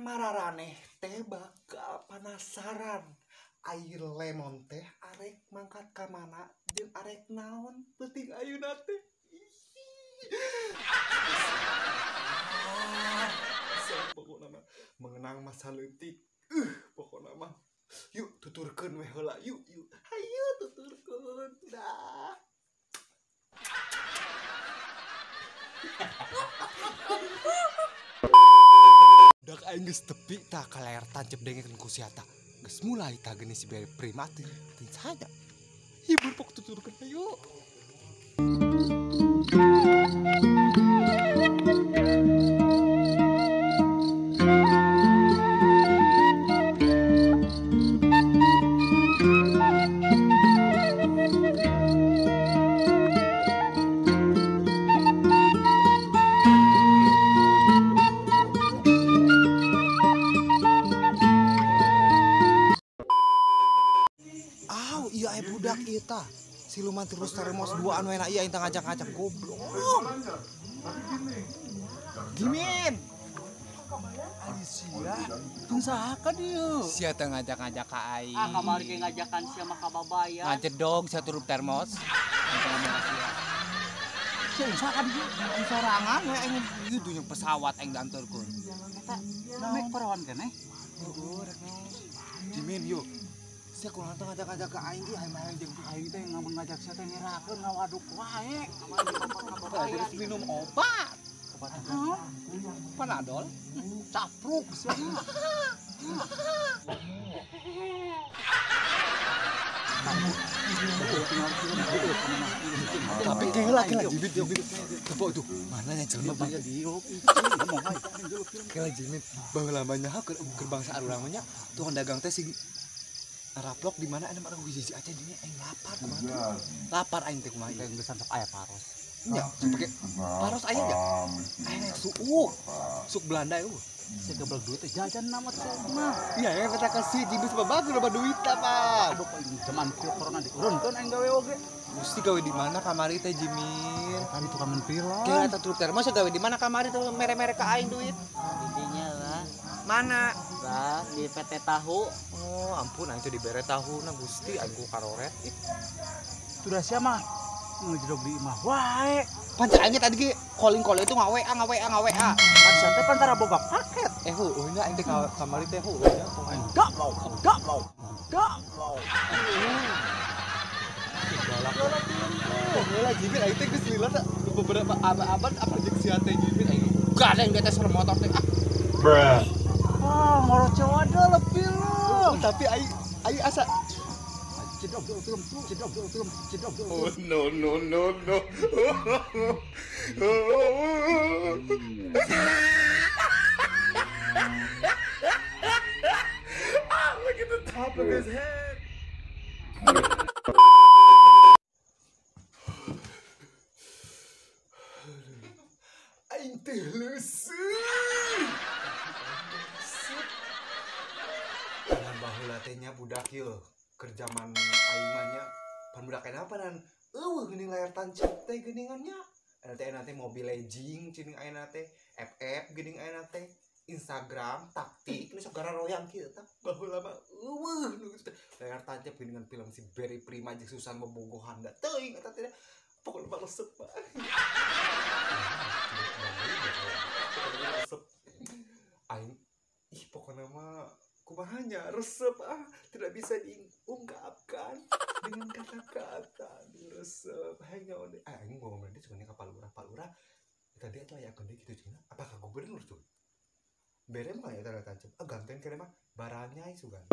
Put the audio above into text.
Mararaneh teh bakal penasaran. Air lemon teh arek mangkat ka mana jeung arek naon peuting ayeuna teh. Pokokna mah mengenang masa leutik. Pokokna mah yuk tuturkeun we heula yuk yuk. Hayu tuturkeun dah. Dak aing geus tepi tah ka layar tancep dengekeun ku sia tah. Geus mulai tah geuning si Beri Prima teh. Teu saja. Hibur pok tuturkeun hayu. Iya budak ieu tah. Siluman terus termos dua anu enak ieu aing teh ngajak-ngajak goblok. Jimin. Ari sia, tung saha ka dieu? Sia teh ngajak-ngajak ka aing. Ah kamari ge ngajakan sia mah ka babayan. Ngajedog sia turup termos. Sia saha ka dieu? Aing sorangan we aing ieu dunya pesawat aing diantarkeun. Eta mek parawan keneh. Heeh rek. Jimin yuk. Sia kunaon teh ngajak-ngajak ka aing ge aing mah jeung aing teh ngamun ngajak sia teh ngerakeun ngawaduk wae. Terus minum obat. Obat naon? Panadol. Capruk sia mah. Tapi kayaknya lagi jimit jimit. Tepok tuh, mana yang jelema bang? Kayaknya jimit, baheula mah nya keur bangsa urang mah nya tukang dagang teh sing raplok di mana anu mah hiji aja dinya aing lapar kumaha tuh. Lapar aing teh kumaha teh geus sok aya paros. Nya, pake paros aya nya. Aing suuk. Suk Belanda eueuh. Sia geblek duit teh jajan nama teh mah. Iya, ya peta kasih jibis mah bagus loba duit tah, Pak. Aduh aing zaman kieu corona diurunkeun aing gawe oge. Mesti gawe di mana kamari teh Jimin? Kan tukang menpilon. Kayak eta truk termos gawe di mana kamari tuh mere-mere ka aing duit. Didinya lah. Mana? Lah, di PT Tahu. Oh, ampun aing teh dibere tahu na Gusti aing ku karoret. Sudah sia mah ngejedog di imah wae. Panca aing tadi ge calling-calling itu nga-WA nga-WA nga-WA. Panca teh pantara boga paket. Heueuh nya aing teh kamari teh heueuh nya aing gak mau, gak mau, gak mau. Galak. Heula jimin aing teh geus lila beberapa abad apa jeung sia teh jimin aing. Gak ada yang di atas motor teh. Ah. Bruh. Wah, ngorocok ada lebih lu. Tapi aing aing asa cedok film, cedok film, cedok. Oh no no no no. Ah, look at the top of his head. Aing teh leuseuh. Dengan baheula teh nya budak ieu keur jaman aing mah nya pan budak enak panan eueuh geuning layar tancap teh geuningan nya. Eta teh enak teh Mobile Legends geuning ayeuna teh, FF geuning ayeuna teh, Instagram, taktik nu sok gararoyang kieu tah. Baheula mah eueuh nu teh layar tancap geuningan film si Beri Prima jeung Susan bobogohan da teuing eta teh. Pokokna mah resep mah. Resep. Aing ih pokokna mah kumaha nya resep ah tidak bisa diungkapkan dengan kata-kata. Aduh resep hanya oleh aing ngomong dia cuma ka Palura Palura tadi atuh aya gede gitu cenah apakah gubernur tuh bere mah ya tanda tancep ah ganten kene mah baranya sugan.